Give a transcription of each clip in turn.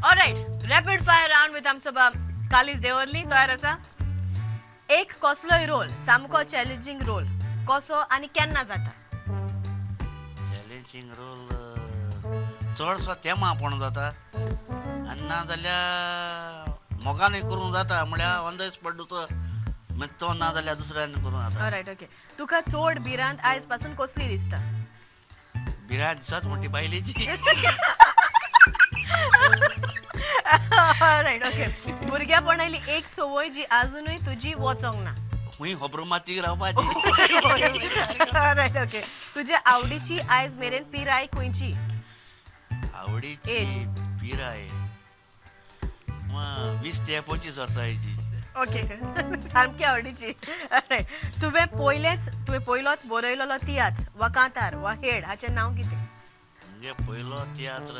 Alright, rapid fire round with आमचो बाब कालीज देवरली. तयार आसा? एक कसलोय रोल, सामको चॅलेंजींग रोल कसो आनी केन्ना जाता? चॅलेंजींग रोल चडसो तेमा पण जाता आनी ना जाल्यार मोगानूय करूंक जाता, म्हळ्यार ऑन the spot दुसरो मागीर तो ना जाल्यार दुसऱ्यान करूंक जाता. All right, okay. तुका चड भिरांत आयज पासून कसली दिसता? भिरांत दिसत म्हणटी बायलेची. All right, okay. भुरग्यापणाली एक संवय जी आजुनूय तुजी वचोंक ना? खूंय खबरो माती रावपाची. All right, okay. तुजे आवडीची आयज मेरेन पिराय खंयची? आवडीची Age. पिराय 20 ते 25 वर्सांची. ओके, सामकी आवडीची. Alright. तुवें पयलोच बरयलेलो तियात्र वा कांतार वा हेड हाचें नांव कितें? म्हणजे पयलो तियात्र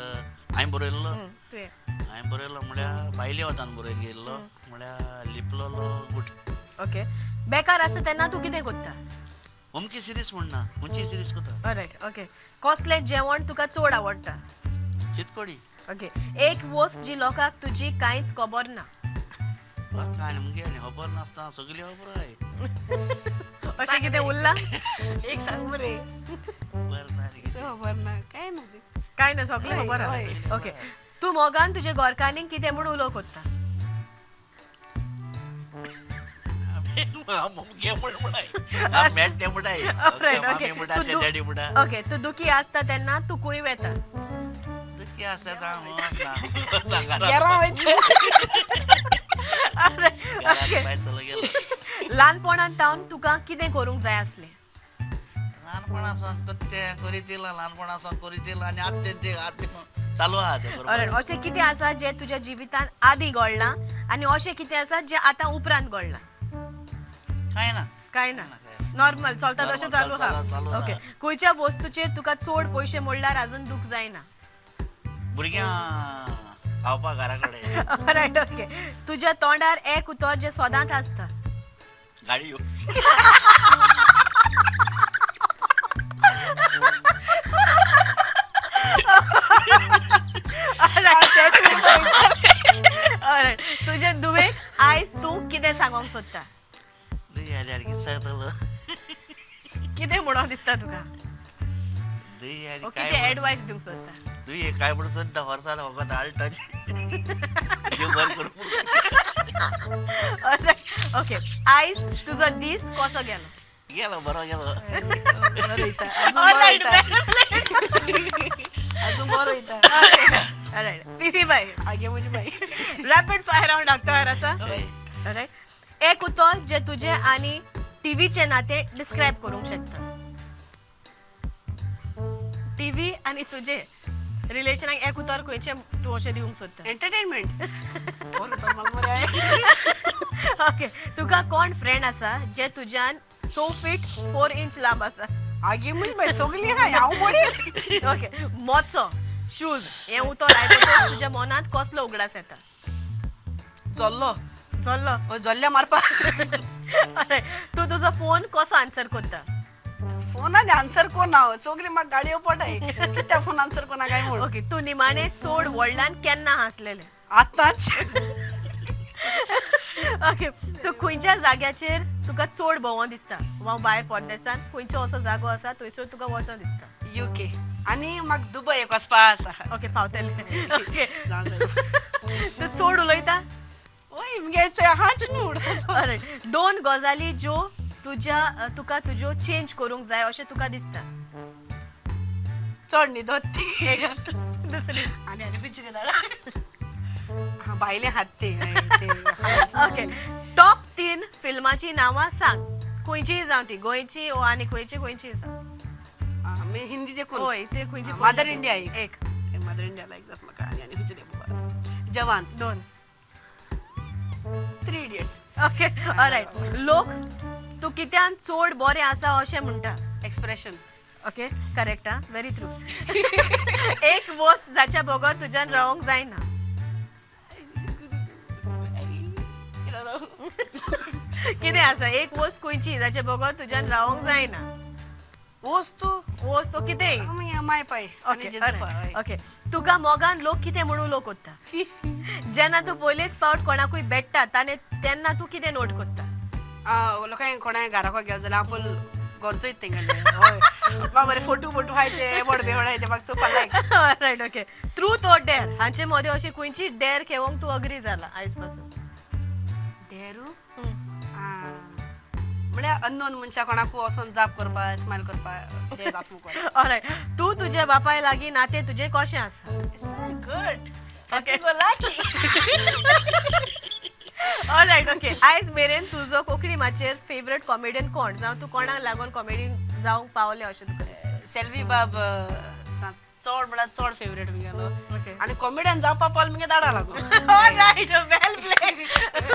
हांवें बरयल्लो? तुवें. हांवें बरयलो म्हळ्यार बायले वतान बरोवन गेल्लो, म्हळ्यार लिपलोलो गुट. ओके. बेकार आसा तेन्ना तूं कितें करता? अमकी सिरीज म्हण ना, खंयची सिरीज करता. All right, okay. कसलें जेवण तुका चड आवडटा? शीतकोडी. ओके. एक वस्त जी लोकांक तुजी कांयच खबर ना? काय मुगे आनी खबर नासता, सगळी खबर आहाय. अशें कितें उरलां? एक सांग मरे. बरें ना रे. खबर ना, काय ना ते. कांय ना, सगळें खबर आहा. ओके. तूं मोगान तुजे घरकान्नीक कितें म्हूण उलो कोत्ता? मुगे म्हण म्हणाय, मेट्टे म्हणाय. Alright, okay. मामी म्हणटा, तूं डॅडी म्हणटा. ओके. तूं दुखी आसता तेन्ना तूं खंय वता? दुखी आसता. गेरा वयता. ओके. गेलो. ल्हानपणांत तावन तुका कितें करूंक जाय आसलें? ल्हानपणा सावन तें करीत येयलां, ल्हानपणा सावन करीत येयलां आनी आतां तें आतां चालू आहा तें Alright, करपाक. अशें कितें आसा जें तुज्या जिवितांत आदीं घडलां आनी अशें कितें आसा जें आतां उपरांत घडलां? कांय ना. कांय ना? ना, कांय ना. नॉर्मल चलता तशें Normal चालू चालू आहा. आहा. ओके. खंयच्या वस्तूचेर तुका चड पयशे मोडल्यार अजून दूख जायना? भुरग्यां खावपा घरा कडेन. Right, okay. तुज्या तोंडार एक उतर जें सदांच आसता? गाडयो. Alright. तुजे दुवेक आयज तूं कितें सांगोंक सोदता? दुई जाल्यार कितें सांगतलो? कितें म्हणोन दिसता तुका? दुई ओ काय कितें एडवायस दिवंक सोदता? दुई काय म्हणून सुद्दां वर्सान फकत आळटाची, देव बरें करूं. ओके. आयज तुजो दीस कसो गेलो? गेलो, बरो गेलो. बरो वयता, अजून बरो Alright, वयता. अजून बरो वयता. Alright. Fifi बाय. आगे म्हजी बाई. रॅपिड फायर राउंड तयार आसा? हय. Alright. एक उतर जे तुजें आनी टीव्हीचें नातें डिस्क्रायब करूंक शकता. टीव्ही आनी तुजें रिलेशनाक एक उतर खंयचें तूं अशें दिवंक सोदता? एंटरटेनमेंट. बरो तो म्हाका बरें आहे. ओके. तुका कोण फ्रेंड आसा जे तुज्यान 6 फीट 4 इंच लांब आसा? आगे म्हजी बाई सगळी आहाय, हांव बरी. ओके. मोचो, शूज हें उतर आयकतच तुज्या मनांत कसलो उगडास येता? जल्लो. जल्लो? ओ जल्ल्या मारपा. Alright. तूं तुजो फोन कसो आन्सर करता? फोनान आन्सर कोण हांव, सगळी म्हाका गाडयो पडाय, कित्याक फोन आन्सर कोणा काय म्हूण. ओके. तूं निमाणें चड व्हडल्यान केन्ना हांसलेलें? आतांच. ओके. तूं खंयच्या जाग्याचेर तुका चड भोंवो दिसता वा भायर परदेसान खंयचो असो जागो आसा थंयसर तुका वचों दिसता? युके आनी म्हाका दुबय एक वचपा आसा. ओके, पावतले. ओके. जावं जाय. तूं चड उलयता? ओय, मगे आहाच न्हू. Alright. दोन गजाली ज्यो तुज्या तुका तुज्यो चेंज करूंक जाय अशें तुका दिसता? चड न्हिदत ती. एक, दुसरी? आनी आनी खंयची गजाल? हा, भायले हात ते ते. ओके. टॉप तीन फिल्माची नांवां सांग, खंयचीय जावं, ती गोंयची ओ आनी खंयची खंयचीय जावं. मी हिंदी देखून? हय, ते खंयची? मदर इंडिया एक. एक. मदर इंडिया लायक जाता म्हाका. आनी आनी खंयची ते बाबा? जवान. दोन. Three idiots. Okay, alright. लोक तूं कित्यान चड बरें आसा अशें म्हणटा? एक्सप्रेशन. Okay, correct. आं, व्हेरी ट्रू. एक वस्त जाच्या बगर तुज्यान रावंक जायना? कितें आसा एक वस्त खंयची जाचे बगर तुज्यान रावंक जायना? वस्तू. वस्तू कितेंय. आमी माय पाय आनी ओके, जेजू पाय, हय. ओके, तुका मोगान लोक कितें म्हणून लोक कोत्ता? जेन्ना तूं पयलेच पावट कोणाकूय भेट्टा ताणे तेन्ना तूं कितें नोट कोत्ता? लोकांक कोणाय घराको गेलो जाल्यार आपूण गरजोय तेंगेले, हय, म्हाका बरे फोटो फोटो हाय ते बोड बेवड हाय ते म्हाका चोवपा लायक. Right, okay. Truth or dare हांचे मदें अशी खंयची डॅर खेळोंक तूं अग्री जाला आयज पासून? डेरू म्हळ्यार अननोन मनशा कोणाकू वचोन जाप करपा, स्मायल करपा, ते जात मुको. ऑलरायट, तूं तुज्या बापाय लागीं नातें तुजें कशें आसा? गुड. Okay, all right, okay. आयज मेरेन तुजो कोंकणी माचयेर फेवरेट कॉमेडियन कोण, जावं तूं कोणाक लागून कॉमेडी जावंक पावलें अशें तुका दिसता? सेल्वी बाब चड म्हळ्यार चड फेवरेट मुगेलो. ओके. आनी कॉमेडियन जावपा पावल मुगे दाडा लागून. Alright, well played,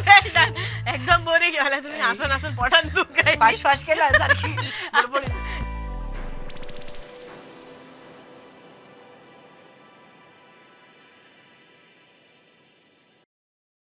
well done. एकदम बरी गेल्या तुमी, हांसून हांसून पोटान दुखाय. फास्ट फास्ट केला सारकी बडबडीत.